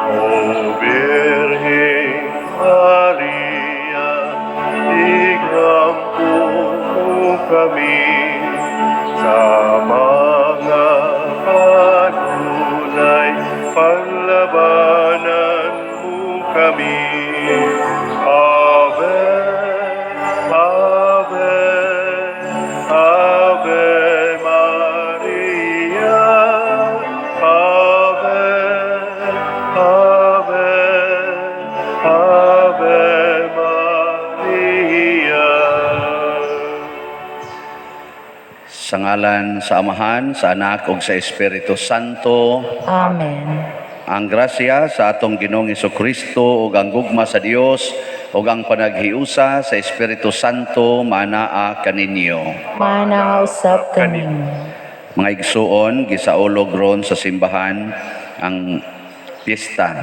O Birheng Maria, igampo mo kami sa mga pagulay, paglabanan mo kami. Ave, Ave, Ave Maria, Ave, Ave, Ave Maria. Sa ngalan sa Amahan, sa Anak ug sa Espiritu Santo. Amen. Ang grasya sa atong Ginoong Kristo ug ang gugma sa Dios ug ang panaghiusa sa Espiritu Santo manaa kaninyo. Manaa usab kaninyo. Mga igsuon, gisaulog ron sa simbahan ang piyesta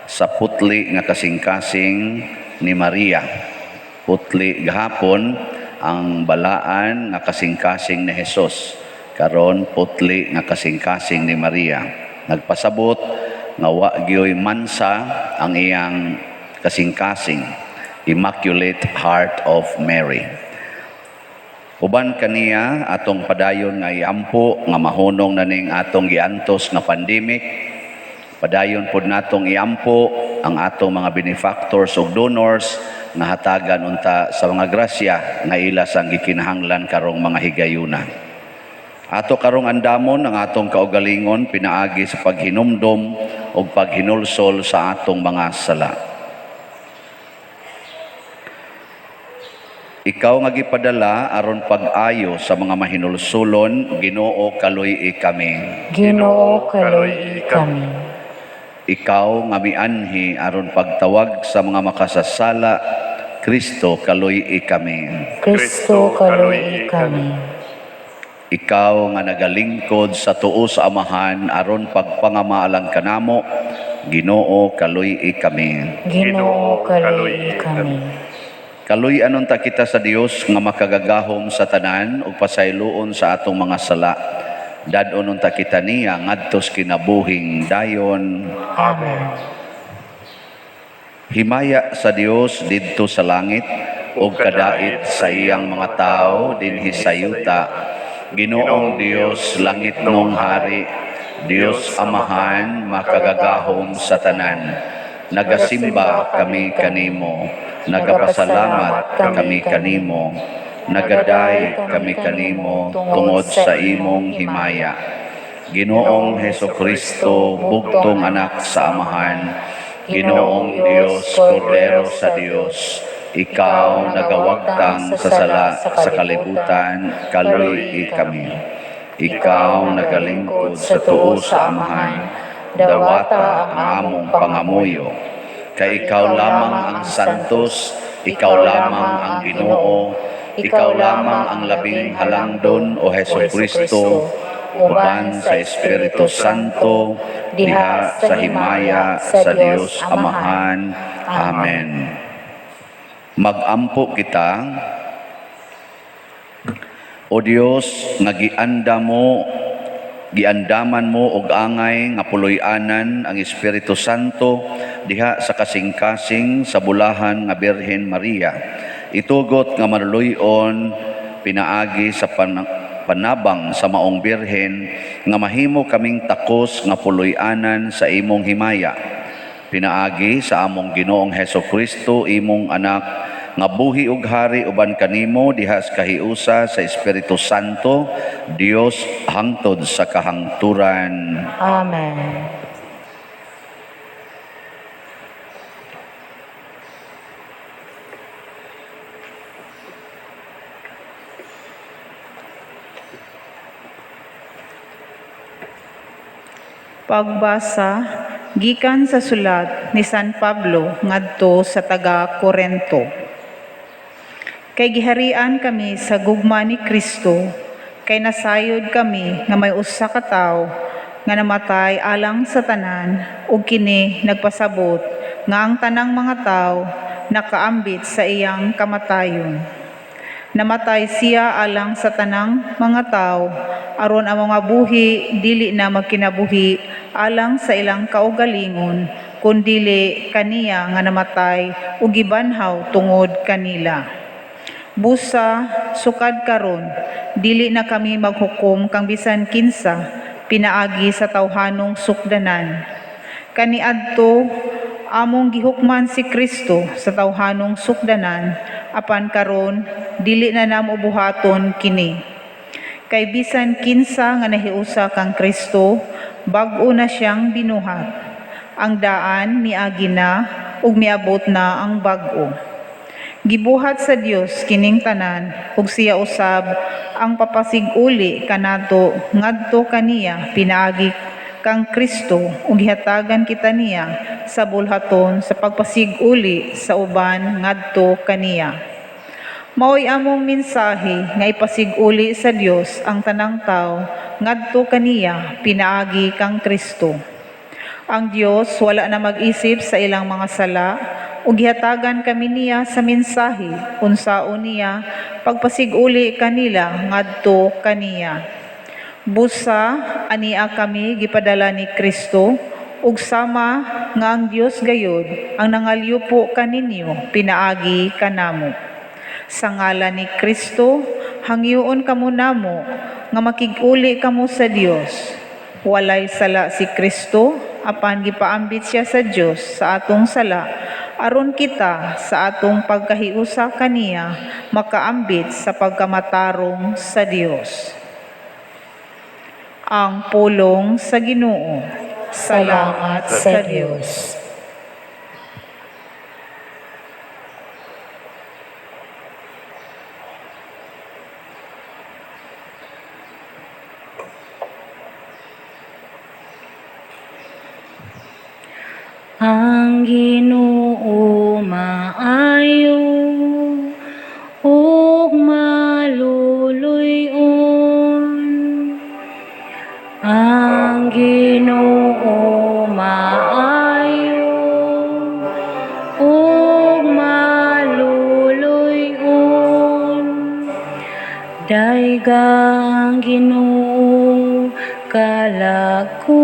sa putli nga kasing-kasing ni Maria. Putli gahapon ang balaan nga kasing-kasing ni Jesus. Karon putli nga kasing-kasing ni Maria. Nagpasabot nga wa gyoy mansa ang iyang kasing-kasing, Immaculate Heart of Mary. Uban kaniya, atong padayon nga iampo nga mahunong na ning atong giantos nga pandemic. Padayon pod natong iampo ang atong mga benefactors ug donors nga hatagan unta sa mga grasya nga ila sang gikinahanglan karong mga higayuna. Ato karong andamon ang atong kaugalingon pinaagi sa paghinumdom ug paghinulsol sa atong mga sala. Ikaw nga gipadala aron pag-ayo sa mga mahinulsulon, Ginoo, kaluy-i kami. Ginoo, kaluy-i kami. Ikaw nga mianhi aron pagtawag sa mga makasasala, Kristo, kaluy-i kami. Kristo, kaluy-i kami. Ikaw nga nagalingkod sa tuo sa Amahan aron pagpangamaalang kanamo, Ginoo, kaluy-i kami. Ginoo, kaluy-i kami. Kaluy-an unta kita sa Dios nga makagagahom sa tanan ug pasayloon sa atong mga sala. Dad-on unta kita niya ngadto sa kinabuhing dayon. Amen. Himaya sa Dios didto sa langit ug kadait sa iyang mga tawo dinhi sa yuta. Ginoong Dios, langitnong hari, Dios Amahan, makagagahom sa tanan. Nagasimba kami kanimo, nagapasalamat kami kanimo, nagaday kami kanimo tungod sa imong himaya. Ginoong Heso Kristo, bugtong anak sa Amahan, Ginoong Dios, Kordero sa Dios, ikaw nagawagtang sa sala sa kalibutan, kaluy-i kami. Ikaw nagalingkod sa tuo sa Amahan, dawata ang among pangamuyo. Kay ikaw lamang ang santos, ikaw lamang ang Ginoo, ikaw lamang ang labing halangdon, o Heso Kristo, uban sa Espiritu Santo, diha sa himaya sa Dios Amahan. Amen. Magampo kita. O Dios, nga gianda mo, giandaman mo og angay nga puloy-anan ang Espiritu Santo diha sa kasing-kasing sa bulahan nga Birhen Maria. Itugot nga maluloy-on pinaagi sa panabang sa maong Birhen nga mahimo kaming takos nga puloy-anan sa imong himaya. Pinaagi sa among Ginoong Heso Kristo, imong anak, nga buhi ug hari uban kanimo diha sa kahiusa sa Espiritu Santo, Dios, hangtod sa kahangturan. Amen. Pagbasa gikan sa sulat ni San Pablo ngadto sa taga Korento. Kay giharian kami sa gugma ni Kristo, kay nasayod kami nga may usa ka tawo nga namatay alang sa tanan, ug kini nagpasabot nga ang tanang mga tawo nakaambit sa iyang kamatayon. Namatay siya alang sa tanang mga tao aron ang mga buhi dili na magkinabuhi alang sa ilang kaugalingon, kundili kaniya nga namatay ug gibanhaw tungod kanila. Busa sukad karon dili na kami maghukom kang bisan kinsa pinaagi sa tawhanong sukdanan. Kaniadto among gihukman si Kristo sa tawhanong sukdanan, apan karon dili na namo buhaton kini. Kay bisan kinsa nga nahiusa kang Kristo, bag-o na siyang binuhat. Ang daan miagi na ug miabot na ang bag-o. Gibuhat sa Dios kining tanan ug siya usab ang papasiguli kanato ngadto kaniya pinaagi kang Kristo, ug gihatagan kita niya sa bulhaton sa pagpasiguli sa uban ngadto kaniya. Maoy among mensahe nga ipasiguli sa Dios ang tanang tawo ngadto kaniya pinaagi kang Kristo. Ang Dios wala na mag-isip sa ilang mga sala, ug gihatagan kami niya sa mensahe unsaon niya pagpasiguli kanila ngadto kaniya. Busa ania kami gipadala ni Kristo, ug sama nga ang Dios gayud ang nangalyupo kaninyo pinaagi kanamo. Sa ngalan ni Kristo, hangyoon kamo namo nga makig-uli kamo sa Dios. Walay sala si Kristo, apan gipaambit siya sa Dios sa atong sala, aron kita sa atong pagkahiusa kaniya makaambit sa pagkamatarong sa Dios. Ang pulong sa Ginoo. Salamat sa Dios. Ang Ginoo maayo ug maluluy-on. Ang Ginoo maayo ug maluluy-on. Dayga ang Ginoo kalag ko.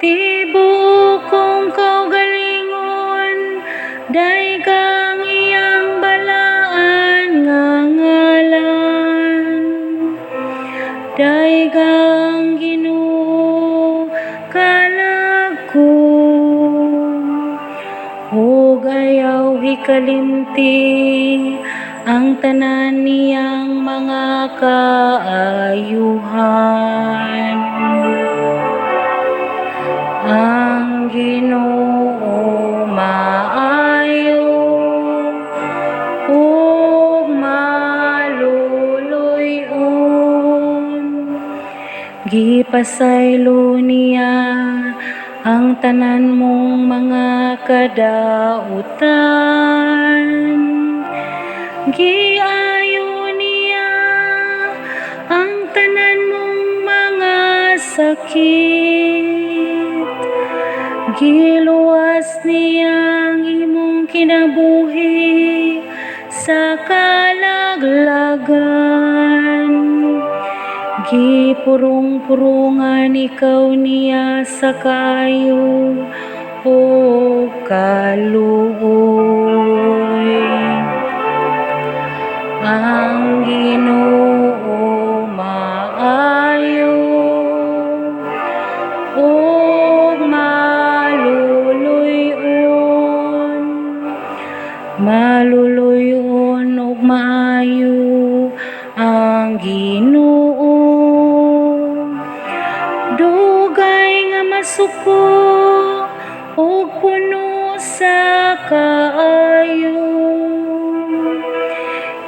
Tibuok kong kaugalingon, dayga ang iyang balaan nga ngalan. Dayga ang Ginoo kalag ko. Ug ayaw hikalimti ang tanan niyang mga kaayuhan. Ang Ginoo maayo ug maluluy-on. Gipasaylo niya ang tanan mong mga kadautan. Giayo niya ang tanan mong mga sakit. Giluwas niya ang imong kinabuhi sa kalaglagan. Gipurong-purungan ikaw niya sa kaayo ug kaluoy. Ang Ginoo maayo ug maluluy-on. Maluluy-on ug maayo ang Ginoo. Dugay nga masuko ug puno sa kaayo.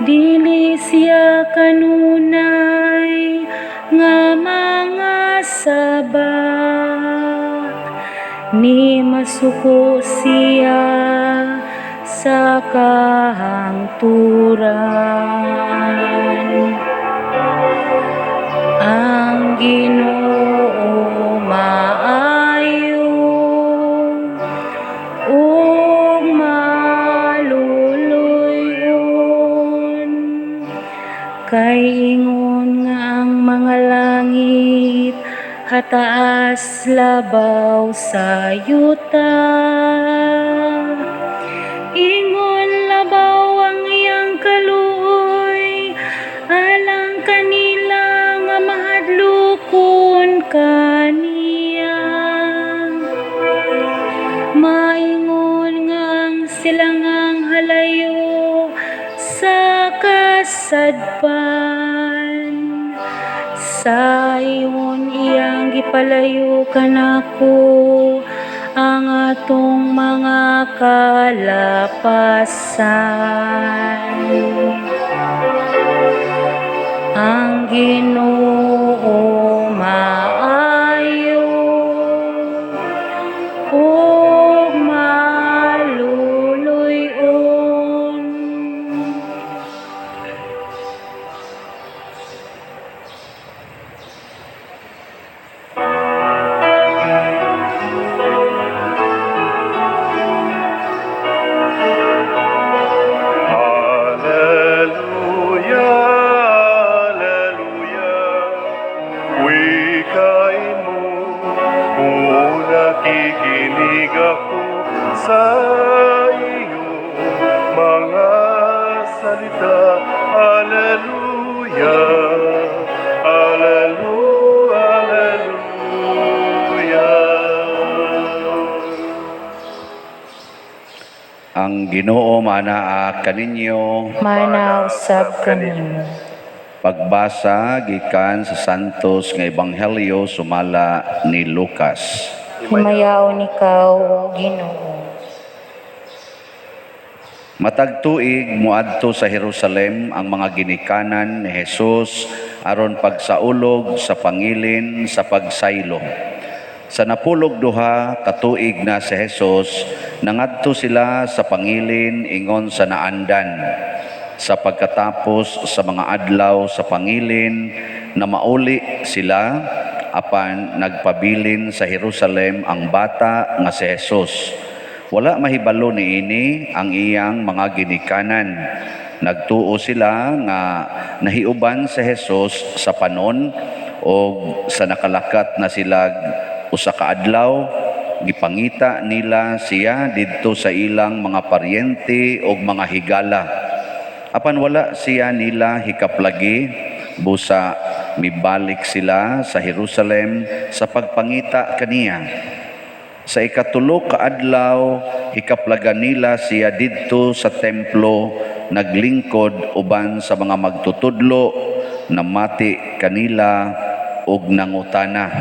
Dili siya kanunay nga mga sabak, ni masuko siya sa kahangturan. Ang Ginoo maayo ug taas labaw sa yuta. Ingon labaw ang iyang kaluoy alang kanila nga mahadlokon kaniya. Maingon nga ang silangang halayo sa kasadpan. Sa ingon iyang gipalayo kanako ang atong mga kalapasan. Ang Ginoo maayo ug maluluy-on. Alleluia, Alleluia. Wikain mo, kung nakikinig ako sa iyong mga salita. Alleluia, Alleluia, Alleluia. Ang Ginoo manaa kaninyo. Manaw sab kanimo. Pagbasa gikan sa Santos nga Ebanghelyo sumala ni Lucas. Himayaon ikaw, O Ginoo. Matag tuig moadto sa Jerusalem ang mga ginikanan ni Jesus aron pagsaulog sa pangilin sa pagsaylo. Sa 62 ka tuig na si Jesus, nangadto sila sa pangilin ingon sa naandan. Sa pagkatapos sa mga adlaw sa pangilin, na mauli sila apan nagpabilin sa Jerusalem ang bata nga si Jesus. Wala mahibalo niini ang iyang mga ginikanan. Nagtuo sila nga nahiuban si Jesus sa panon o sa nakalakat na sila usa ka adlaw, gipangita nila siya didto sa ilang mga paryente og mga higala. Apan wala siya nila hikaplagi, busa mibalik sila sa Jerusalem sa pagpangita kaniya. Sa 3 ka adlaw, hikaplagan nila siya didto sa templo, naglingkod uban sa mga magtutudlo, namati kanila ug nangutana.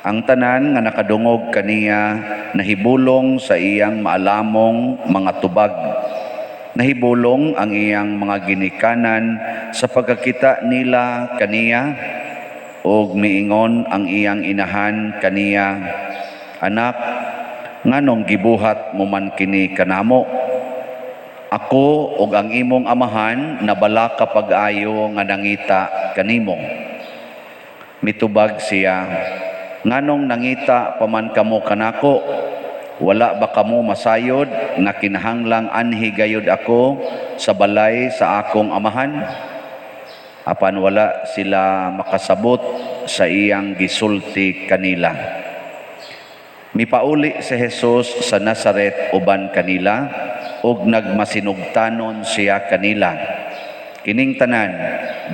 Ang tanan nga nakadungog kaniya nahibulong sa iyang maalamong mga tubag. Nahibulong ang iyang mga ginikanan sa pagkakita nila kaniya, ug miingon ang iyang inahan kaniya, "Anak, nganong gibuhat mo man kini kanamo? Ako ug ang imong amahan nabalaka pag-ayo nga nangita kanimo." Mitubag siya, "Nganong nangita pa man kamo kanako? Wala ba kamo masayod nga kinahanglang anhi gayud ako sa balay sa akong amahan?" Apan wala sila makasabot sa iyang gisulti kanila. Mipauli si Jesus sa Nazaret uban kanila ug nagmasinugtanon siya kanila. Kining tanan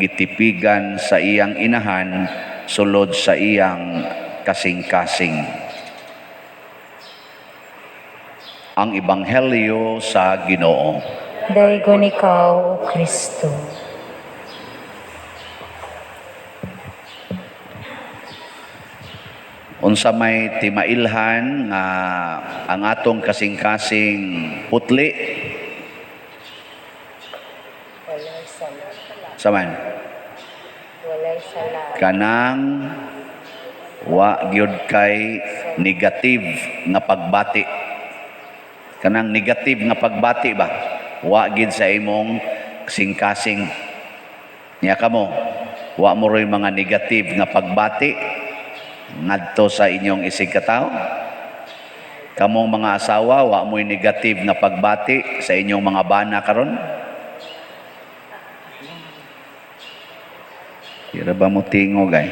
gitipigan sa iyang inahan sulod sa iyang kasing-kasing. Ang Ebanghelyo sa Ginoo. Daygon ikaw, O Kristo. Unsa may timailhan nga ang atong kasing-kasing putli? Walay sala. Saman Walay sala. Kanang wa gyud kay negative nga pagbati. Kanang negative nga pagbati ba? Wa gyud sa imong kasing-kasing. Nya kamo, wa mo roy mga negative nga pagbati ngadto sa inyong isig katawo? Kamong mga asawa, wa mo'y negative nga pagbati sa inyong mga bana karon? Kira ba mo tingog ay?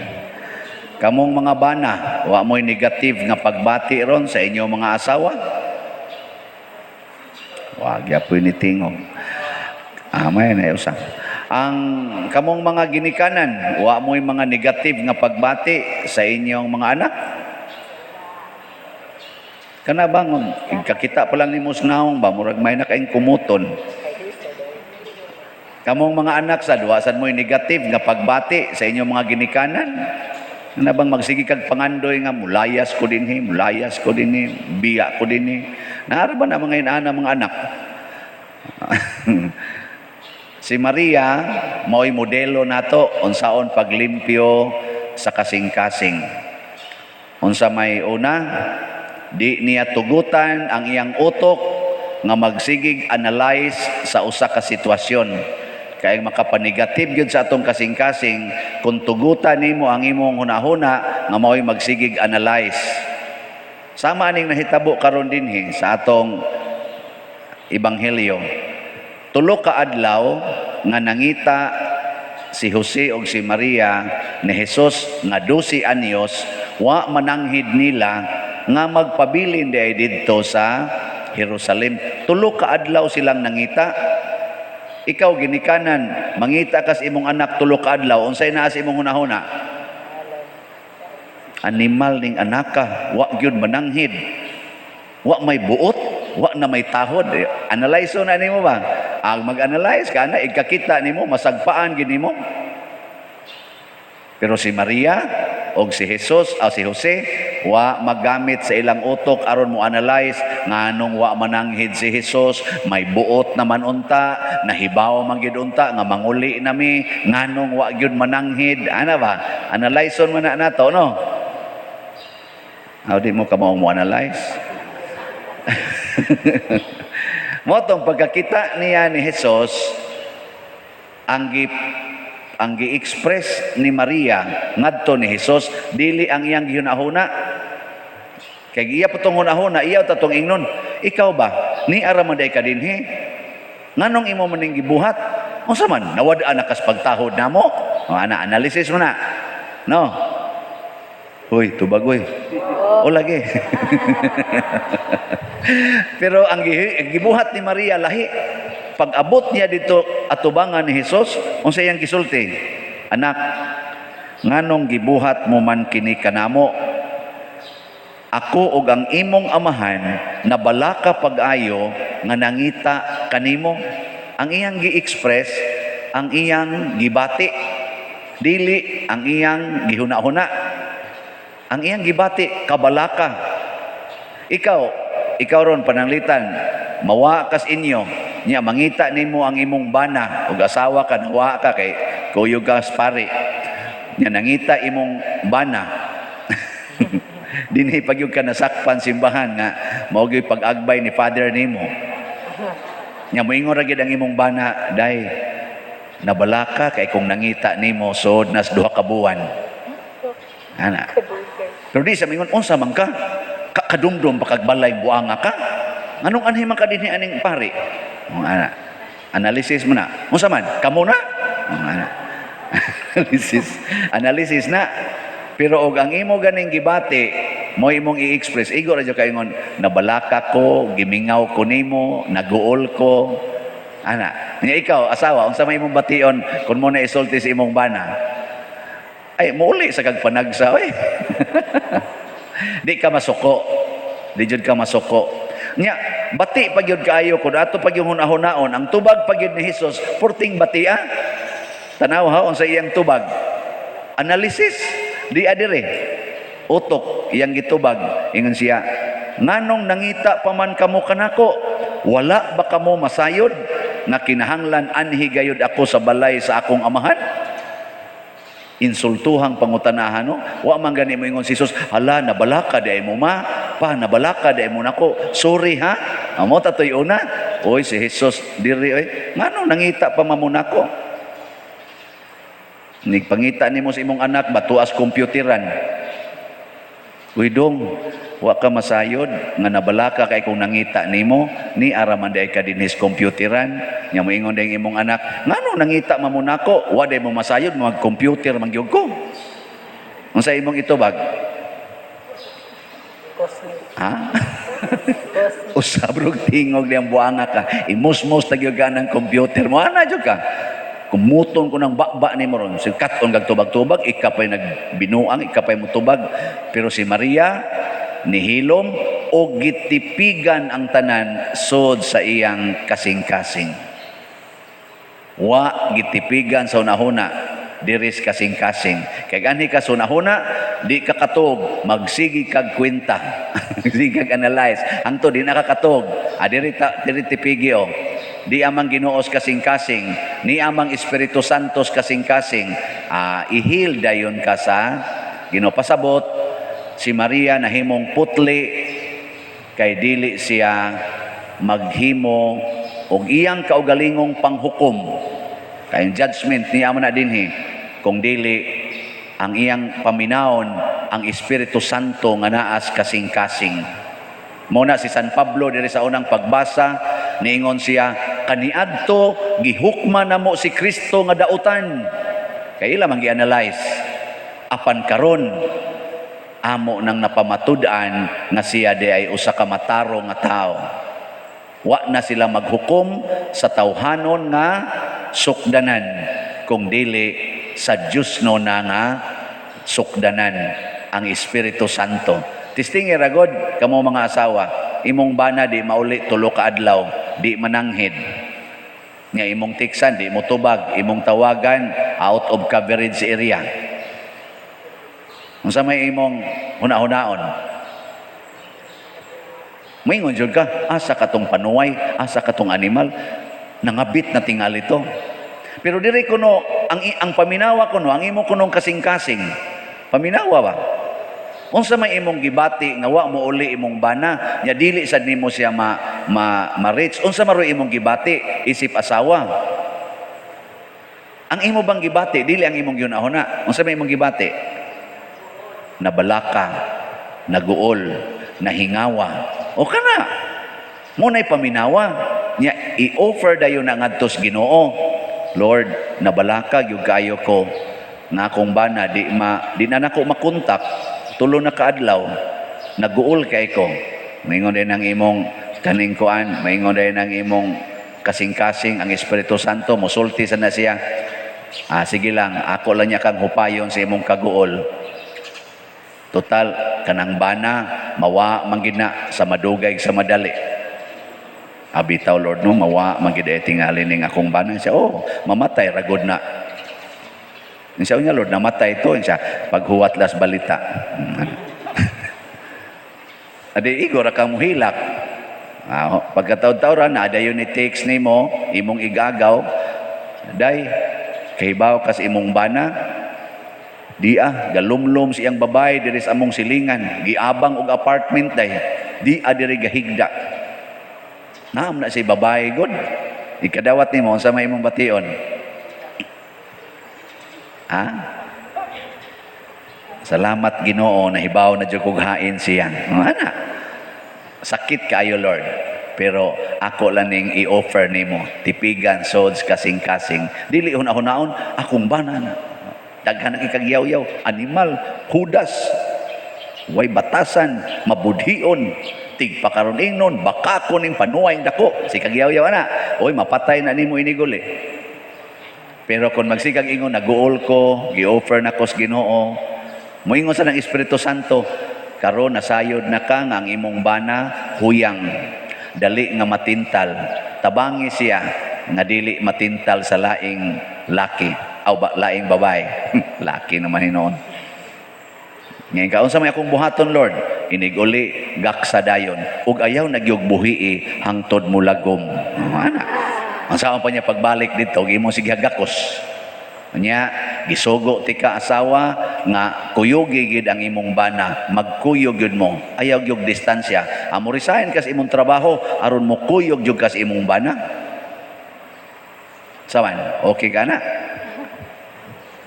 Kamong mga bana, wa mo'y negative nga pagbati ron sa inyong mga asawa? Wa gyapoy ni tingog. Amay na usa. Ang kamong mga ginikanan, wa mo'y mga negative nga pagbati sa inyong mga anak? Kana bangon, kakita pa lang nimo sa naong ba, murag may na kaing kumuton. Kamong mga anak sad, wa sad mo'y negative nga pagbati sa inyong mga ginikanan? Kana bang magsige kag pangandoy nga mulayas ko dinhi, mulayas ko dinhi, biya ko dinhi? Naara ba na mga inaana mga anak? Si Maria mao'y modelo nato unsaon paglimpyo sa kasing-kasing. Unsa may una, di niya tugutan ang iyang utok nga magsigig analyze sa usa ka sitwasyon. Kay makapanegative gyud sa atong kasing-kasing kung tugutan nimo ang imong hunahuna nga mao'y magsigig analyze. Sama aning nahitabo karon dinhi sa atong ebanghelyo. 3 ka adlaw nga nangita si Jose og si Maria ni Jesus nga 12 anyos, wa mananghid nila nga magpabilin di didto sa Jerusalem. 3 ka adlaw silang nangita. Ikaw ginikanan, mangita kas imong anak 3 ka adlaw, unsay naa sa imong hunahuna? Animal ning anaka, wa gyud mananghid. Wa may buot, wa na may tahod. Analyze na nimo ba? Ang mag-analyze ka na, ikakita nimo, masagpaan gid nimo. Pero si Maria og si Jesus o si Jose wa maggamit sa ilang utok aron mo analyze nganong wa mananghid si Jesus, may buot naman unta, nahibaw man gyud unta nga manguli nami, nganong wa gyud mananghid, ana ba? Analyze man na nato, no? Aw, di mo kamaong mo analyze. Mo tong pagkakita niya ni Jesus, ang gi-express ni Maria ngadto ni Jesus dili ang iyang gihunahuna. Kay iya pa tong hunahuna, iya ta tong ingnon, ikaw ba ni ara man day ka dinhi, nganong imo man ning gibuhat, unsa man nawad-an na kas pagtahod namo? O, ana, analysis mo na, no? Hoy, tubagoy o lagi. Pero ang gibuhat ni Maria lahi. Pag-abot niya dito atubangan ni Jesus, unsa iyang gisulti? "Anak, nganong gibuhat mo man kini kanamo? Ako ug ang imong amahan nabalaka pag-ayo nga nangita kanimo." Ang iyang gi-express, ang iyang gibati, dili ang iyang gihuna-huna. Ang iyang gibati, kabalaka. Ikaw, ikaw ron pananglitan, mawa kas inyo, niya mangita nimo ang imong bana ug asawa ka, nawa ka kay kuyog ka sa pari. Nya nangita imong bana. Dinhi pagyud ka nasakpan simbahan nga mao gyud pag-agbay ni father nimo. Nya moingon ra gyud ang imong bana, "Day, nabalaka kay kung nangita nimo sod nas 2 ka buwan." Ana. Pero di sa mingon, "Unsa man ka? Kadumdum pa kag balay, buanga ka? Anong anhi man ka dinhi aning pari?" Oh, ana. Analysis mo na. "Unsa man? Kamo na?" Oh, ana. Analysis. Analysis na. Pero og ang imo ganing gibati, mo imong i-express, igo ra jud kaingon, "Nabalaka ko, gimingaw ko nimo, naguol ko." Ana. Nya ikaw, asawa, unsa may imong bation kung mo na isulti sa imong bana? Ay, muuli sa kag panagsa, oy. Di ka masuko. Di jud ka masuko. Nya, bati pa gyud kaayo kun ato pa gyud hunahunahon, ang tubag pa gyud ni Jesus, purting bati ah. Tanaw ha unsa iyang tubag. Analysis di adire. Utok iyang gitubag. Ingon siya, "Nganong nangita pa man kamo kanako? Wala ba kamo masayod nga kinahanglan anhi gayud ako sa balay sa akong amahan?" Insultuhang pangutanahan, no? Wa man gani mo ingon si Jesus, "Hala, nabalaka di ay mo ma, pa, nabalaka di ay mo nako, sorry ha." Amo tatoy una. Oy, si Jesus diri oy, "Nganong nangita pa man mo nako?" Nigpangita nimo sa imong anak batuas computeran. "Uy dong, wa ka masayod nga nabalaka kay kung nangita nimo ni ara man day ka dinhis computeran." Nya moingon ding imong anak, "Nganong nangita man mo nako? Wa day mo masayod mag-computer man gyud ko." Unsa imong itubag? Ha? Usab rog tingog diyang buanga ka. Imusmos ta gyud ka ng computer mo. Ana jud ka. Kumuton ko ng bakba ni mo ron. Si katon kag tubag-tubag, ika pa'y nagbinuang, ika pa'y mutubag. Pero si Maria, nihilom, o gitipigan ang tanan sod sa iyang kasing-kasing. Wa gitipigan sa unahuna diris kasing-kasing. Kay anhi ka sa unahuna, di ka katog, magsigi kag kwenta. Magsigi kag analyze. Hangtod di na ka katog. Ah, diri, ta, diri tipigi oh. Di amang Ginoos kasing-kasing, ni amang Espiritu Santos kasing-kasing, ah, ihil dayon ka sa Ginoo. Pasabot, si Maria nahimong putli kay dili siya maghimo og iyang kaugalingong panghukom. Kay ang judgment niya mo na dinhi kung dili ang iyang paminawon ang Espiritu Santo nga naas kasing-kasing. Mao na si San Pablo diri sa unang pagbasa, niingon siya, kaniadto gihukma namo si Kristo nga dautan. Kay ila man gi-analyze. Apan karon amo nang napamatud-an nga siya di ay usa ka matarong nga tao. Wa na sila maghukom sa tawhanon nga sukdanan kung dili sa Diyos no na nga sukdanan, ang Espiritu Santo. Testingi ragod kamo mga asawa, imong bana di mauli 3 ka adlaw, di mananghid. Nga imong tiksan di mo tubag, imong tawagan out of coverage area. Unsa may imong huna-hunaon? Moingon jud ka, asa katong panuway, asa katong animal, nangabit na tingali to. Pero diri kuno ang paminawa kuno, ang imo kunong kasing-kasing. Paminawa ba? Unsa may imong gibati nga wa mo uli imong bana, nya dili sad nimo siya ma, ma, ma-reach? Unsa maroy imong gibati isip asawa? Ang imo bang gibati dili ang imong gihuna-huna. Unsa may imong gibati? Nabalaka, naguol, nahingawa. O kana. Mo na'y paminawa. Nya i-offer dayon na ngadto sa Ginoo. Lord, nabalaka gyud kaayo ko nga akong bana di na nako makontak 3 na kaadlaw, naguol kay ko. Maingon din ang imong kaning kuan, maingon din ang imong kasing-kasing, ang Espiritu Santo, mosulti sa na siya. Ah, sige lang, ako lang niya kang hupayon sa imong kaguol. Total, kanang bana, mawa man gid na sa madugay sa madali. Abitaw, Lord, no, mawa man gid eh tingali ning akong bana. Siya, oh, mamatay ragod na. Siya niya, Lord, namatay ito. Siya, paghuwat las balita. Adi, igor ka muhilak. Ah, pagkataon-taon ra na dayon ni text nimo imong igagaw, day kahibaw kas imong bana di ah galumlum sa iyang babae diri sa among silingan, giabang og apartment, day di ah diri gahigda, naam na si babae god. Ikadawat nimo, unsa may imong bation ha? Salamat Ginoo, nahibaw na jud kog hain siya. Ana, sakit kaayo, Lord, pero ako lang ning i-offer nimo, tipigan sods kasing-kasing, dili huna-hunaon akong bana na daghan na kagyaw-yaw, animal, hudas, way batasan, mabudhion, tigpakaron ingnon, baka ko ning panuway dako si kagyaw-yaw ana. Oy, mapatay na nimo iniguli. Pero kung magsikag ingon, naguol ko, gi-offer na ko sa Ginoo, moingon sa ng Espiritu Santo, karon nasayod na ka nga ang imong bana huyang, dali nga matintal. Tabangi siya nga dili matintal sa laing laki, aw ba, laing babae. Laki naman hinoon. Ngayon ka, unsa may akong buhaton, Lord? Inig-uli, gaksa dayon. Ug ayaw nagyog buhii hangtod mulagom. Oh, ana. Ang saan pa niya pagbalik dito, imo sige gakos. Nya, gisugo ti ka asawa nga kuyugi gid ang imong bana, magkuyog gyud mo. Ayaw gyud distansya. Amo resign kas imong trabaho aron mo kuyog gyud kas imong bana. Sawan, okay ka na?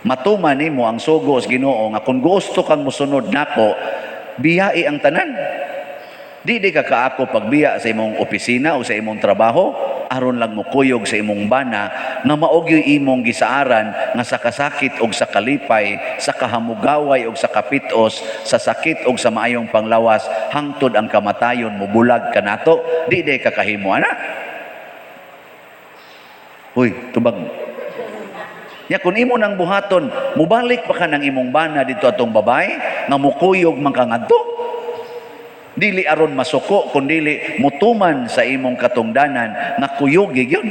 Matuman nimo ang sugo sa Ginoo nga kung gusto kang mosunod nako, biyai ang tanan. Di di ka kaako pagbiya sa imong opisina o sa imong trabaho. aron lang mokuyog sa imong bana nga mao gyud imong gisaaran nga sa kasakit og sa kalipay, sa kahamugaway og sa kapitos, sa sakit og sa maayong panglawas, hangtod ang kamatayon mobulag kanato? Di day ka kahimo ana. Uy, tubag. Ya kung imo nang buhaton, mubalik pa ka ng imong bana dito atong babae nga mukuyog man ka ngadto. Dili aron masuko, kundili mutuman sa imong katungdanan nga kuyugi gyud.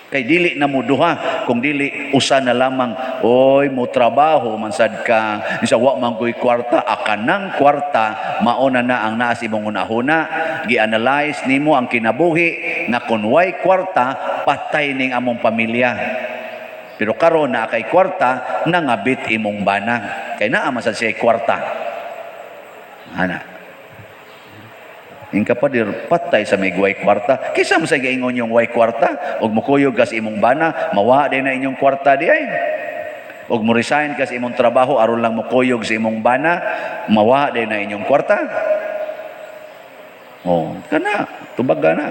Kay dili na mo duha, kung dili usa na lamang. Oy, mo trabaho man sad ka, isa wa man koy kwarta, akanang kwarta mauna na ang naa sa imong hunahuna. Gi-analyze nimo ang kinabuhi nga kun way kwarta, patay ning among pamilya. Pero karon naa kay kwarta, nangabit imong bana. Kay naa man sad siya kwarta. Ana. Inka pa dir patay sa may way kwarta. Kisa mo sa gaingon yung way kwarta, og mukuyog ka sa imong bana, mawa din na inyong kwarta di ay. Og mo resign ka sa imong trabaho aron lang mukuyog sa imong bana, mawa din na inyong kwarta. Oh, kana, tubag na.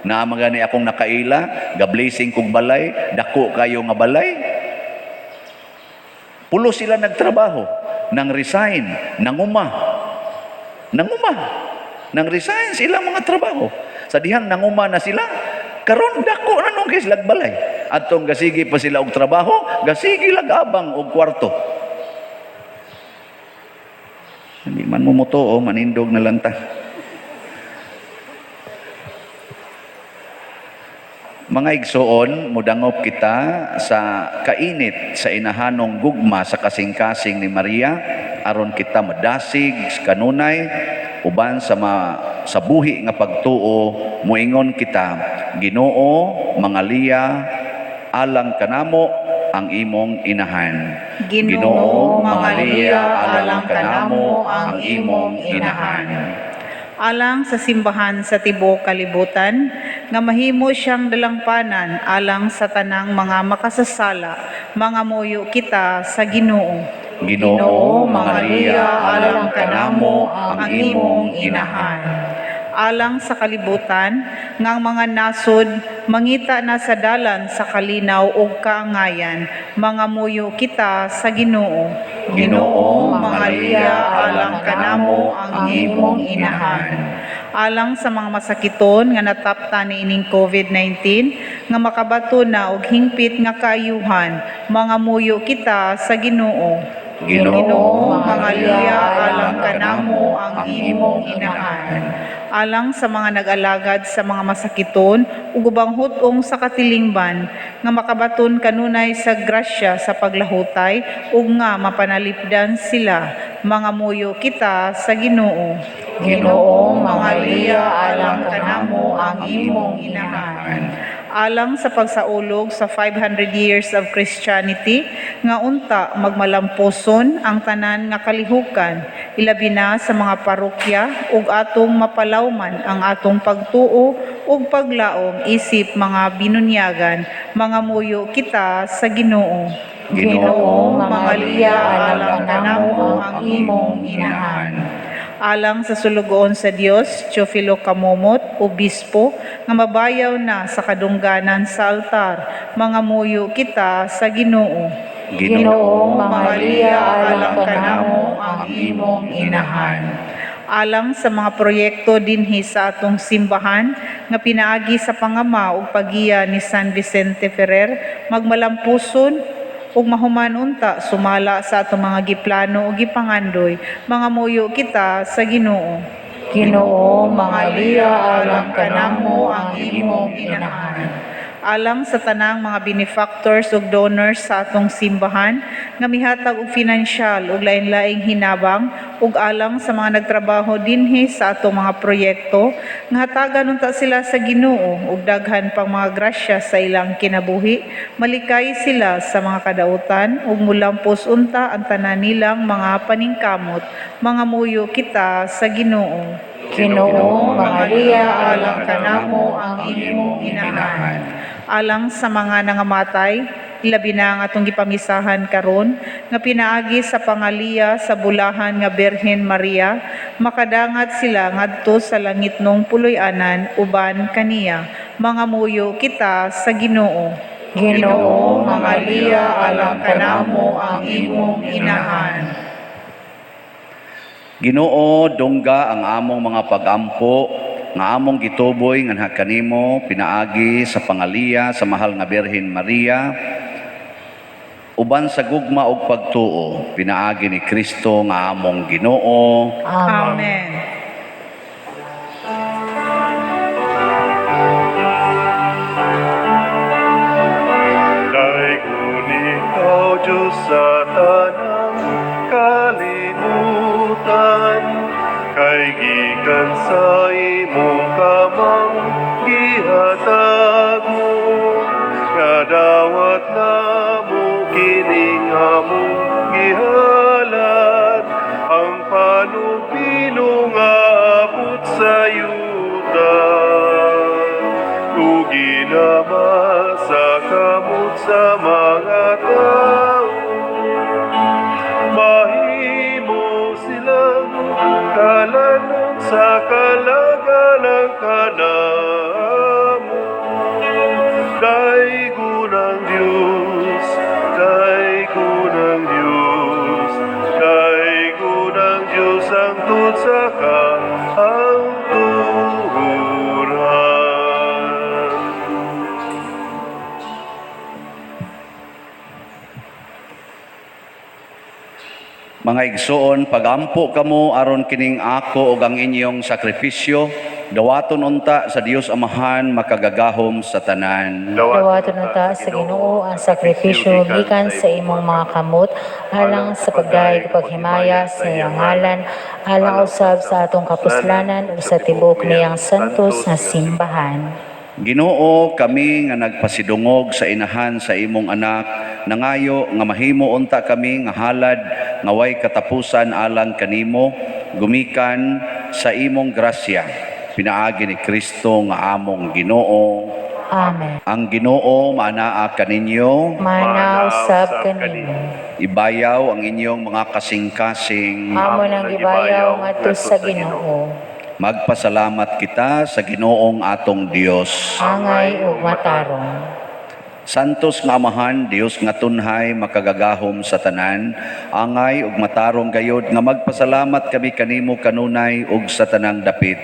Naa man gani akong nakaila, ga-blessing kog balay, dako kayo nga balay. Pulo sila nagtrabaho, nang resign, nanguma. Nanguma. Nang resign sila mga trabaho. Sa dihang nanguma na sila, karon dako na nung kay sila balay. Atong gasigi pa sila og trabaho, gasigi lag abang og kwarto. Hindi man mo motuo, manindog na lang ta. Mga igsoon, mudangop kita sa kainit sa inahanong gugma sa kasing-kasing ni Maria aron kita madasig kanunay uban sa buhi nga pagtuo. Moingon kita, Ginoo, mangaliya alang kanamo ang imong inahan. Ginoo, mangaliya alang kanamo ang imong inahan. Alang sa simbahan sa tibuok kalibutan, nga mahimo siyang dalangpanan alang sa tanang mga makasasala, mangamuyo kita sa Ginoo. Ginoo, mangaliya alang kanamo ang imong inahan. Alang sa kalibutan, nga ang mga nasod mangita na sa dalan sa kalinaw ug kaangayan, mangamuyo kita sa Ginoo. Ginoo, mangaliya alang kanamo ang imong inahan. Alang sa mga masakiton nga natapta niining COVID-19 nga makabato na og hingpit nga kaayuhan, mangamuyo kita sa Ginoo. Ginoo, mangaliya alang kanamo ang imong inahan. Alang sa mga nag-alagad sa mga masakiton ug ubang hut-ong sa katilingban nga makabaton kanunay sa grasya sa paglahutay ug nga mapanalipdan sila, mangamuyo kita sa Ginoo. Ginoo, mangaliya alang kanamo ang imong inahan. Alang sa pagsaulog sa 500 years of Christianity nga unta magmalamposon ang tanan nga kalihukan, ilabi na sa mga parokya, ug atong mapalawman ang atong pagtuo ug paglaom isip mga binunyagan, mangamuyo kita sa Ginoo. Ginoo, mangaliya alang kanamo ang imong inahan. Alang sa sulugoon sa Dios, Teofilo Camomot, Obispo, nga mabayaw na sa kadungganan sa altar, mangamuyo kita sa Ginoo. Ginoo, mangaliya alang kanamo ang imong inahan. Alang sa mga proyekto dinhi sa atong simbahan nga pinaagi sa pangama ug pagiya ni San Vicente Ferrer, magmalampuson ug mahuman unta sumala sa atong mga giplano ug gipangandoy, mangamuyo kita sa Ginoo. Ginoo, mangaliya alang kanamo ang imong inahan. Alang sa tanang mga benefactors ug donors sa atong simbahan nga mihatag og finansyal ug lain-laing hinabang, ug alang sa mga nagtrabaho dinhi sa atong mga proyekto nga hatagan unta sila sa Ginoo ug daghan pang mga grasya sa ilang kinabuhi, malikay sila sa mga kadautan ug mulampos unta ang tanan nilang mga paningkamot, mangamuyo kita sa Ginoo. Ginoo, mangaliya alang kanamo ang imong inahan. Alang sa mga nangamatay, ilabi na ang atong gipamisahan karon nga pinaagi sa pangaliya sa bulahan nga Birhen Maria, makadangat sila ngadto sa langitnong puloy-anan uban kaniya. Mangamuyo kita sa Ginoo. Ginoo, mangaliya alang kanamo ang imong inahan. Ginoo, dungga ang among mga pagampo nga among gituboy nganha kanimo pinaagi sa pangaliya sa mahal nga Birhen Maria uban sa gugma ug pagtuo pinaagi ni Kristo nga among Ginoo. Amen. Amen. Daygon ikaw, Diyos, sa tanang kalibutan, kay gikan sa imong kamang gihatag mo, nga dawat namo kining among gihalad, ang panubilo nga abot sa yuta. Ugi naman sa kamot sa mga tao, mahimo silang kalanon sa kalagalang kanamo. Daygon ang Diyos, daygon ang Diyos, daygon ang Diyos ang tut sa kaangturan. Mga igsoon, pagampo kamo aron kining ako ug ang inyong sakripisyo, dawaton unta sa Dios Amahan makagagahom sa tanan. Dawaton unta sa Ginoo ang sakripisyo gikan sa imong mga kamot alang sa pagdayeg ug paghimaya sa iyang ngalan, alang usab sa atong kapuslanan ug sa tibuok niyang santos nga simbahan. Ginoo, kami nga nagpasidungog sa inahan sa imong anak, nangayo nga mahimo unta kami nga halad nga way katapusan alang kanimo, gumikan sa imong grasya. Pinaagi ni Kristo nga among Ginoo. Amen. Ang Ginoo maanaa kaninyo, Mana usab kanimo. ibayaw ang inyong mga kasing-kasing. Amo nang gibayaw ngadto sa Ginoo. Magpasalamat kita sa Ginoong atong Dios. Angay ug matarong. Santos nga Amahan, Dios nga tunhay, makagagahom sa tanan, angay ug matarong gayod nga magpasalamat kami kanimo kanunay ug sa tanang dapit,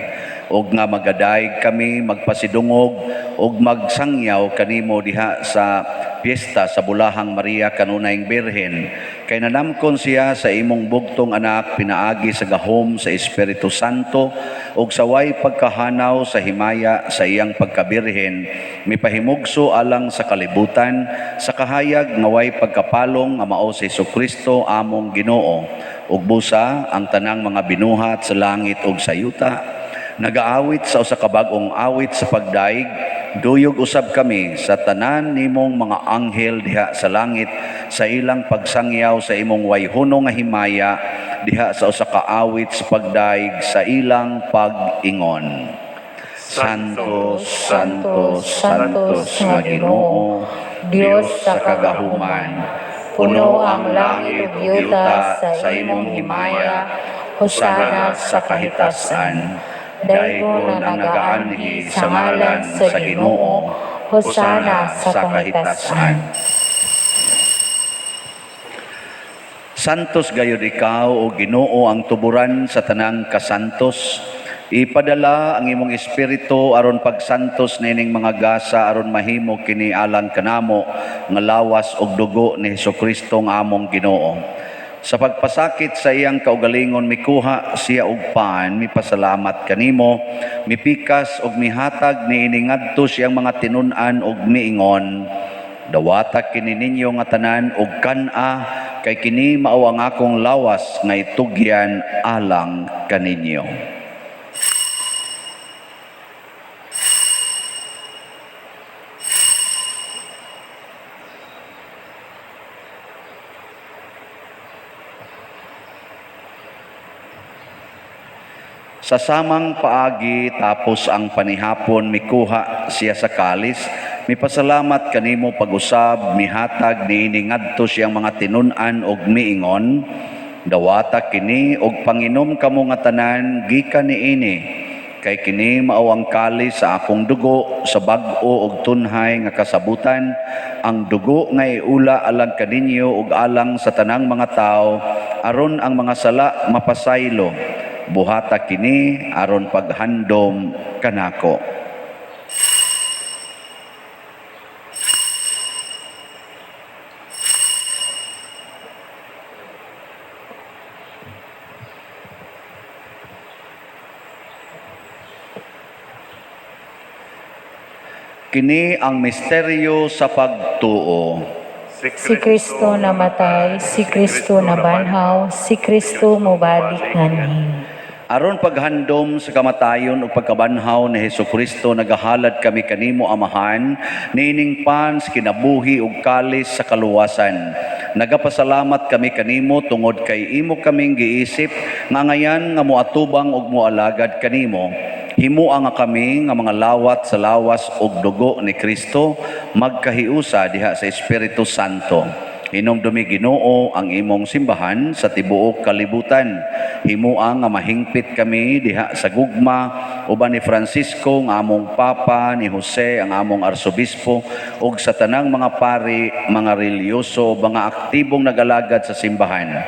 ug nga magadayeg kami magpasidungog ug magsangyaw kanimo diha sa piyesta sa Bulahang Maria kanunayng Birhen. Kay nanamkon siya sa imong bugtong anak pinaagi sa gahom sa Espiritu Santo ug sa way pagkahanaw sa himaya sa iyang pagkabirhen, mipahimugso alang sa kalibutan sa kahayag nga way pagkapalong nga mao si Hesukristo among Ginoo. Ug busa ang tanang mga binuhat sa langit ug sa yuta nagaawit sa usa ka bag-ong awit sa pagdaig, duyog usab kami sa tanan nimong mga anghel diha sa langit sa ilang pagsangyaw sa imong wayhuno nga himaya diha sa usa ka awit sa pagdaig sa ilang pag-ingon. Santo, Santo, Santos nga Ginoo, Dios sa kagahuman, puno ang langit ug yuta sa imong himaya, hosana sa kahitasan. Daygon ang nagaanhi sa ngalan sa Ginoo, hosana sa kahitasan. Santos gayud ikaw o Ginoo ang tuburan sa tanang kasantos. Ipadala ang imong espiritu aron pagsantos nining mga gasa aron mahimo kini alang kanamo nga lawas ug dugo ni Hesukristo nga among Ginoo. Sa pagpasakit sa iyang kaugalingon mikuha siya og pan, mipasalamat kanimo, mipikas ug mihatag niini ngadto siyang mga tinun-an ug miingon. Dawata kini ninyo nga tanan og kan-a kay kini mao ang akong lawas nga itugyan alang kaninyo. Sa samang paagi tapos ang panihapon mikuha siya sa kalis, mipasalamat kanimo pag-usab, mihatag niini ngadto siyang mga tinun-an og miingon, dawata kini og panginom kamo nga tanan gikan niini. Kay kini mao ang kalis sa akong dugo sa bag-o og tunhay nga kasabutan, ang dugo nga iula alang kaninyo ug alang sa tanang mga tawo aron ang mga sala mapasaylo. Buhata kini aron paghandom kanako. Kini ang misteryo sa pagtuo. Si Kristo namatay, si Kristo nabanhaw, si Kristo mobalik nganhi. Aron paghandom sa kamatayon ug pagkabanhaw ni Hesukristo, nagahalad kami kanimo, Amahan, niining pan sa kinabuhi ug kalis sa kaluwasan. Nagapasalamat kami kanimo tungod kay imo kaming giisip nga ngayan nga moatubang ug moalagad kanimo. Himua nga kami nga mga lawat sa lawas ug dugo ni Kristo magkahiusa diha sa Espiritu Santo. Hinumdumi, Ginoo, ang imong simbahan sa tibuok kalibutan. Himua nga mahingpit kami diha sa gugma uban ni Francisco nga among Papa, ni Jose ang among Arsobispo ug sa tanang mga pari, mga relihiyoso, mga aktibong nagalagad sa simbahan.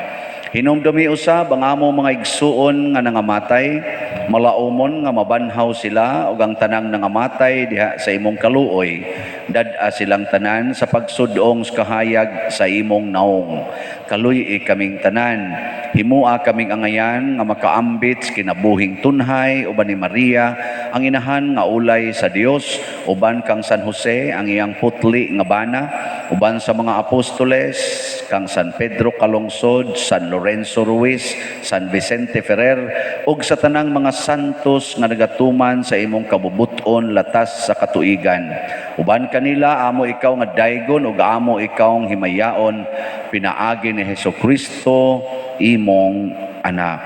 Hinumdumi usab ang among mga igsuon nga nangamatay, malaumon nga mabanhaw sila ug ang tanang nangamatay diha sa imong kaluoy. Dad-a silang tanan sa pagsudong sa kahayag sa imong naong. Kaluy-i kaming tanan. Himua kaming angayan nga makaambit sa kinabuhing tunhay uban ni Maria, ang inahan nga ulay sa Dios, uban kang San Jose ang iyang putli nga bana, uban sa mga apostoles, kang San Pedro Calungsod, San Lorenzo Ruiz, San Vicente Ferrer, ug sa tanang mga santos nga nagatuman sa imong kabubuton latas sa katuigan. Uban kanila amo ikaw nga daygon ug amo ikaw himayaon pinaagi ni Hesukristo imong anak.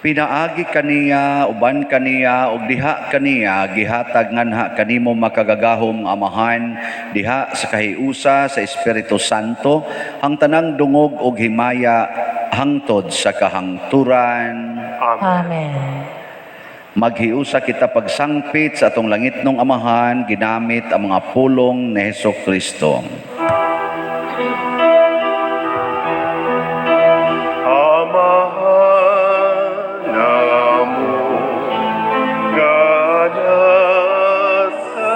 Pinaagi kaniya, uban kaniya, ug diha kaniya, gihatag nganha kanimo makagagahom nga Amahan, diha sa kahiusa sa Espiritu Santo, ang tanang dungog ug himaya hangtod sa kahangturan. Amen. Amen. Maghiusa kita pagsangpit sa atong langitnong Amahan, ginamit ang mga pulong ni Heso Kristo. Amahan namo nga nasa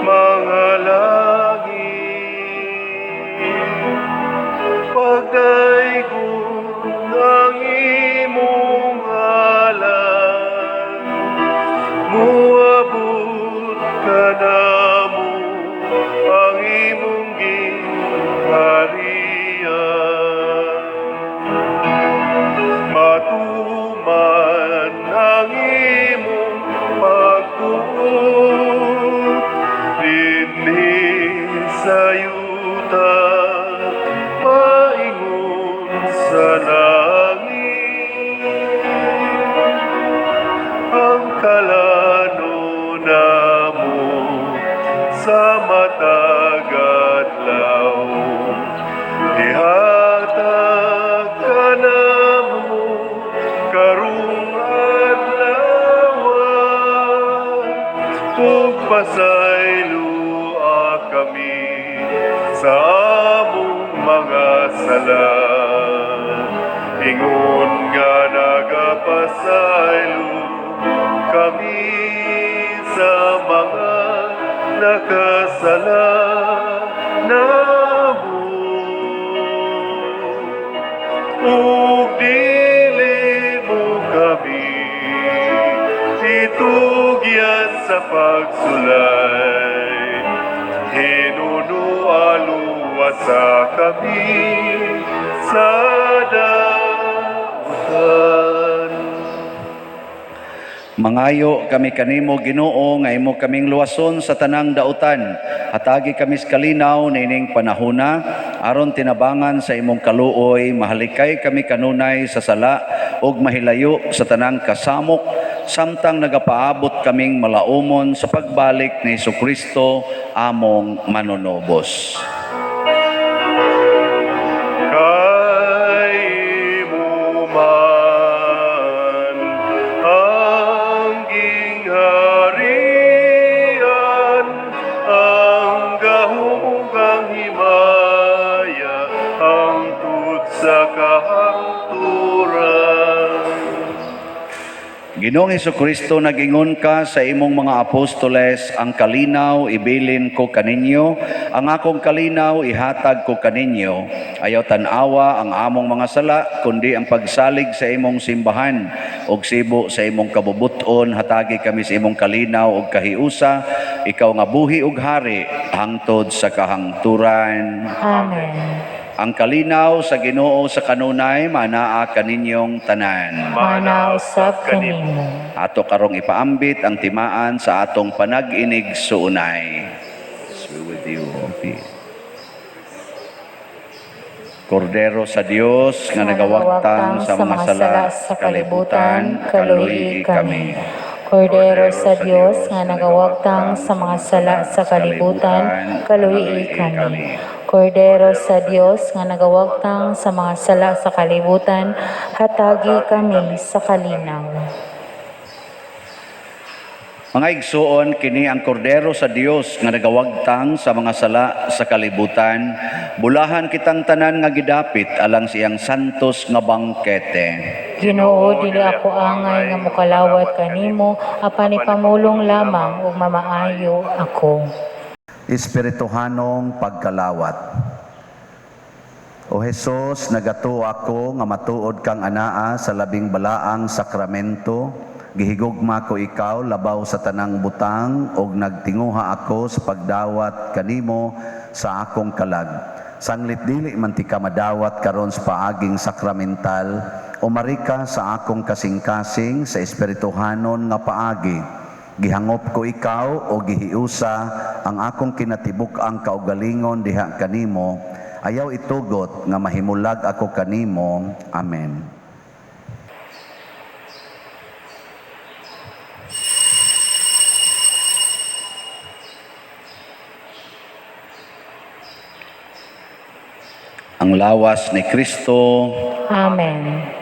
mga langit, pagdaygon ang imong ngalan, muabot kanamo ang imong gingharian. Matuman ang imong pagbuot dinhi sa yuta, maingon sa langit. Ang kalano namo sa matag adlaw, ihatag kanamo karong adlaw, ug pasayloa kami sa among mga sala, ingon nga nagapasaylo kami sa mga nakasala namo, ug dili mo kami itugyan sa pagsulay, hinunualuwasa kami sa dautan. Mangayo kami kanimo, Ginoo, nga imo kaming luwason sa tanang dautan. Hatagi kami sa kalinaw niining panahona aron tinabangan sa imong kaluoy mahalikay kami kanunay sa sala ug mahilayo sa tanang kasamok samtang nagapaabot kaming malaumon sa pagbalik ni Hesukristo among manunubos. Kay mo man Ginoong Kristo, nag-ingon ka sa imong mga apostoles, "Ang kalinaw ibilin ko kaninyo, ang akong kalinaw ihatag ko kaninyo. Ayaw tan-awa ang among mga sala, kundi ang pagsalig sa imong simbahan ug sibo sa imong kabubuton, hatagi kami sa imong kalinaw ug kahiusa, ikaw nga buhi ug hari hangtod sa kahangturan." Amen. Ang kalinaw sa Ginoo sa kanunay manaa kaninyong tanan. Mana usab kanimo. Ato karong ipaambit ang timaan sa atong panag-inig-suunay. Peace be with you all. Peace. Kordero sa Dios nga nagawagtang sa mga sala sa kalibutan, kaluyi kami. Kordero sa Dios nga nagawagtang sa mga sala sa kalibutan, kaluyi kami. Kordero sa Dios nga nagawagtang sa mga sala sa kalibutan, hatagi kami sa kalinaw. Mga igsuon, kini ang kordero sa Dios nga nagawagtang sa mga sala sa kalibutan. Bulahan kitang tanan nga gidapit alang siyang santos nga bangkete. Ginoo, dili ako angay nga mokalawat kanimo, apan ipamulong lamang ug mamaayo ako. Espirituhanong pagkalawat. O Hesus, nagatuo ako nga matuod kang anaa sa labing balaang sakramento. Gihigugma ko ikaw labaw sa tanang butang ug nagtinguha ako sa pagdawat kanimo sa akong kalag. Sanglit dili man tika madawat karon sa paaging sakramental, umari ka sa akong kasing-kasing sa espirituhanon nga paagi. Gihangop ko ikaw o gihiusa ang akong kinatibuk-ang kaugalingon diha kanimo. Ayaw itugot nga mahimulag ako kanimo. Amen. Ang lawas ni Kristo. Amen.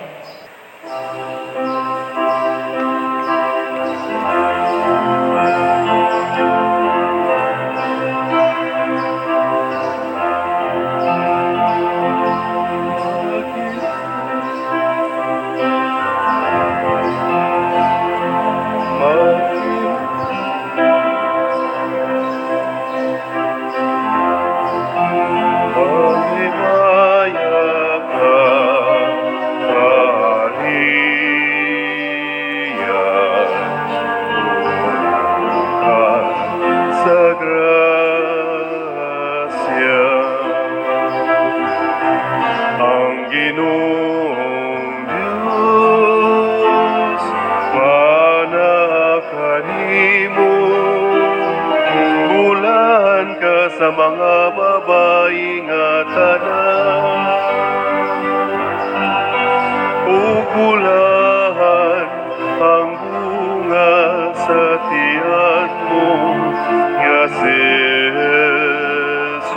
Maghimaya ka, Maria, puno ka sa grasya. Ang Ginoong Diyos, manakanimo. Bulahan ka sa mga babae nga tanan. Ug bulahan ang bunga sa tiyan mo nga si Jesus.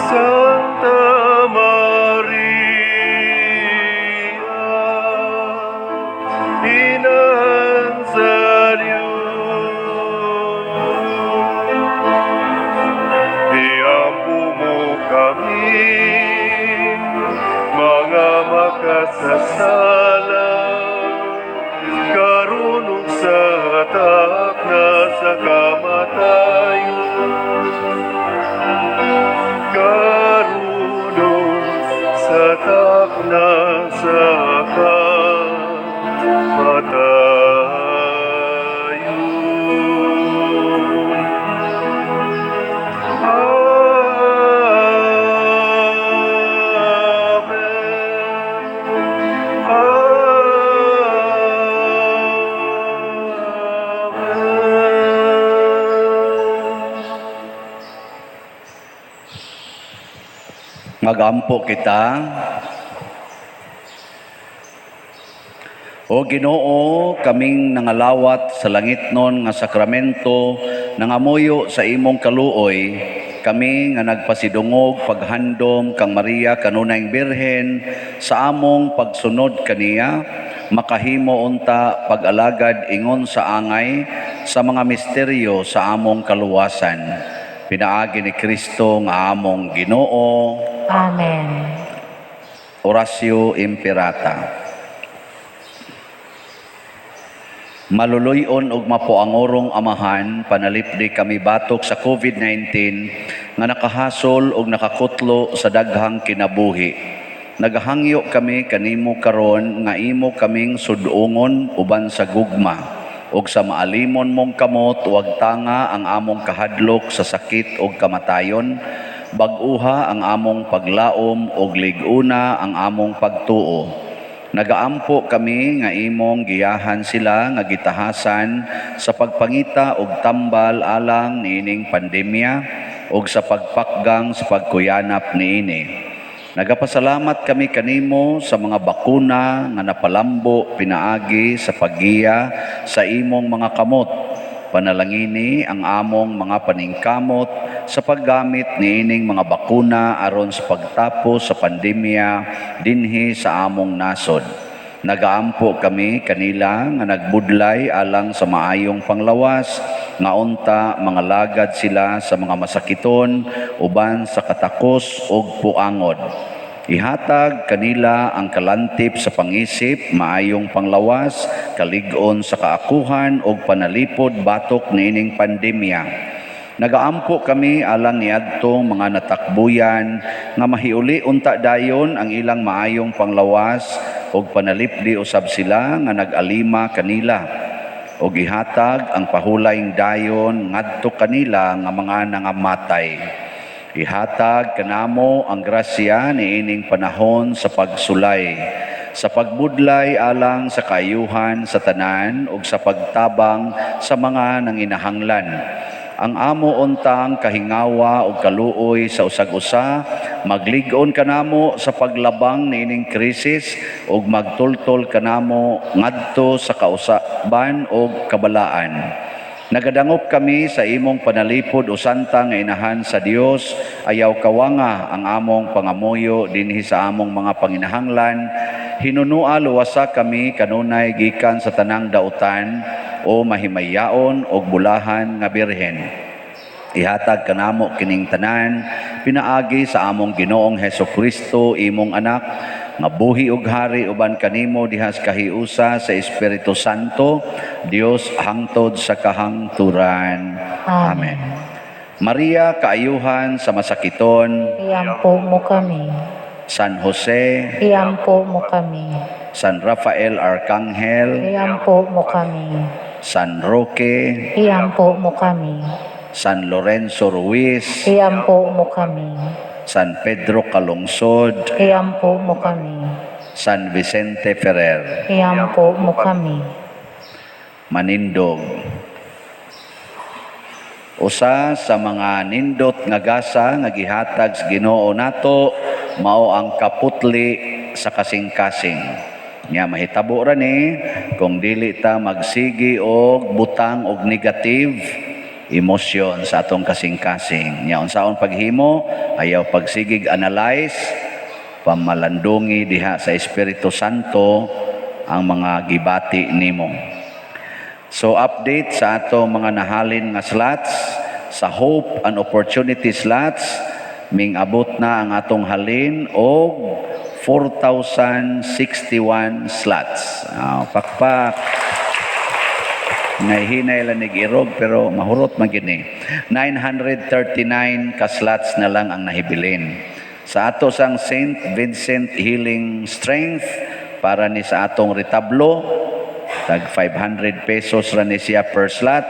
Santa Maria, Inahan sa Diyos, Iampo mo kami, mga makasasala, karon ug sa takna sa kamatayon. Karon ug sa takna sa kamatayon. Amen. Amen. Magampo kita. O Ginoo, kaming nangalawat sa langitnon nga sakramento, nangamuyo sa imong kaluoy, kami nga nagpasidungog paghandom kang Maria kanunayng Birhen sa among pagsunod kaniya, makahimo unta pag-alagad ingon sa angay sa mga misteryo sa among kaluwasan. Pinaagi ni Kristo nga among Ginoo. Amen. Oratio Imperata. Maluluy-on ug mapuangorong Amahan, panalipdi kami batok sa COVID-19 nga nakahasol ug nakakutlo sa daghang kinabuhi. Nagahangyo kami kanimo karon nga imo kaming sudungon uban sa gugma ug sa maalimon mong kamot, wag tanga ang among kahadlok sa sakit ug kamatayon. Bag-uha ang among paglaom ug lig-una ang among pagtuo. Nagaampo kami nga imong giyahan sila nga gitahasan sa pagpangita og tambal alang niining pandemya ug sa pagpakgang sa pagkuyanap niini. Nagapasalamat kami kanimo sa mga bakuna nga napalambo pinaagi sa paggiya sa imong mga kamot. Panalangini ang among mga paningkamot sa paggamit niining mga bakuna aron sa pagtapos sa pandemya dinhi sa among nasod. Nagaampo kami kanila nga nagbudlay alang sa maayong panglawas, nga unta mga lagad sila sa mga masakiton uban sa katakos ug puangod. Ihatag kanila ang kalantip sa pangisip, maayong panglawas, kalig-on sa kaakuhan ug panalipod batok niining pandemya. Nagaampo kami alang niadtong mga natakbuyan nga mahiuli unta dayon ang ilang maayong panglawas ug panalipdi usab sila nga nag-alima kanila ug ihatag ang pahulayng dayon ngadto kanila nga mga nangamatay. Ihatag kanamo ang grasya niining panahon sa pagsulay, sa pagbudlay alang sa kaayuhan sa tanan ug sa pagtabang sa mga nanginahanglan. Ang amo untang kahingawa ug kaluoy sa usag-usa maglig-on kanamo sa paglabang niining krisis ug magtultol kanamo ngadto sa kausaban ug kabalaan. Nagadangop kami sa imong panalipod, o Santa nga Inahan sa Dios. Ayaw kawanga ang among pangamuyo dinhi sa among mga panginahanglan. Hinunua luwasa kami kanunay gikan sa tanang dautan, o mahimayaon og bulahan nga Birhen. Ihatag kanamo kining tanan pinaagi sa among Ginoong Heso Kristo, imong anak, nga buhi ug hari uban kanimo diha sa kahiusa sa Espiritu Santo, Dios hangtod sa kahangturan. Amen. Amen. Maria, kaayuhan sa masakiton, Iampo mo kami. San Jose, Iampo mo kami. San Rafael Arcangel, Iampo mo kami. San Roque, Iampo mo kami. San Lorenzo Ruiz, Iampo mo kami. San Pedro Calungsod, Iampo mo kami. San Vicente Ferrer. Iampo mo kami. Manindog. Usa sa mga nindot nga gasa nga gihatag sa Ginoo nato mao ang kaputli sa kasing-kasing. Nya mahitabo ra ni kung dili ta magsigi og butang og negative emosyon sa atong kasing-kasing. Nya unsaon paghimo? Ayaw pagsigig analyze, pamalandungi diha sa Espiritu Santo ang mga gibati nimo. So update sa ato mga nahalin nga slots, sa Hope and Opportunity slots, ming abot na ang atong halin og 4,061 slots. Ah, pakpak. Nahinay lang irog pero mahurot man gini. 939 ka slots na lang ang nahibilin. Sa ato sang St. Vincent Healing Strength para ni sa atong retablo, tag 500 pesos ra ni siya per slot.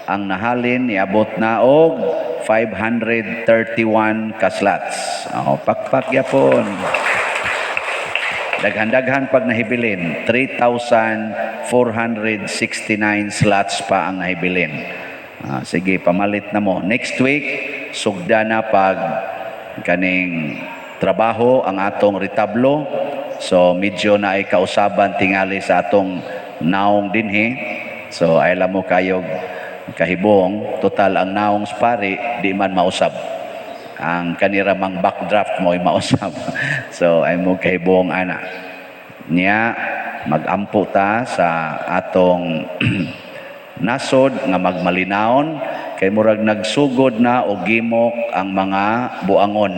Ang nahalin niabot na og 531 ka slots. Oh, pakpak yapon. Daghan-daghan pag nahibilin, 3,469 slots pa ang nahibilin. Ah, sige, pamalit na mo. Next week, sugda na pag kaning trabaho ang atong retablo. So medyo na ay kausaban tingali sa atong naong dinhi. So ay mo kayog kahibong, total ang naong spari di man mausab, ang kanira mang backdraft mo ay mausab. So ay mo kahibong ana. Niya magampo ta sa atong nasod nga magmalinawon kay murag nagsugod na og gimok ang mga buangon.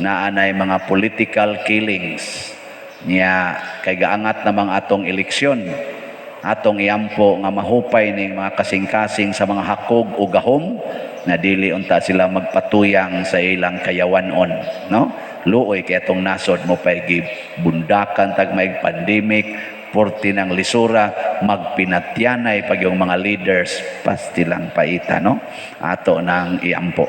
Naanay mga political killings niya kay gaangat namang atong eleksyon. Atong iampo nga mahupay ning mga kasing-kasing sa mga hakog o gahom na dili unta sila magpatuyang sa ilang kayawanon, no? Luoy kay atong nasod mo pay bundakan tag may pandemic, porti ng lisura, magpinatyanay pag yung mga leaders, pastilang paita, no? Ato nang iampo.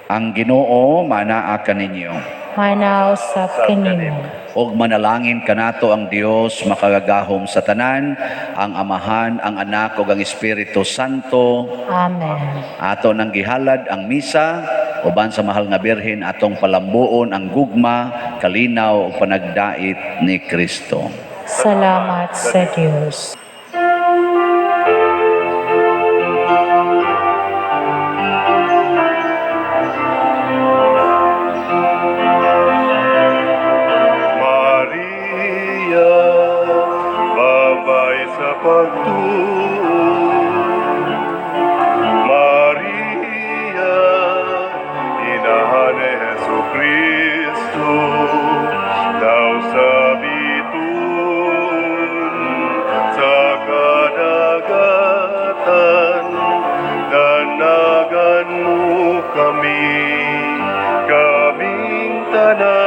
Ang Ginoo manaa kaninyo. Manaa usab kanimo. Og manalangin kanato ang Dios makagagahom sa tanan, ang Amahan, ang Anak ug ang Espiritu Santo. Amen. Ato nang gihalad ang misa uban sa mahal nga Birhen, atong palambuon ang gugma, kalinaw ug panagdait ni Kristo. Salamat sa Dios. Maria, babay sa pagtuo. Maria, inahan ni Hesu Kristo, daw sa bituon, sa kadagatan, danagan mo kami, kaming tanan.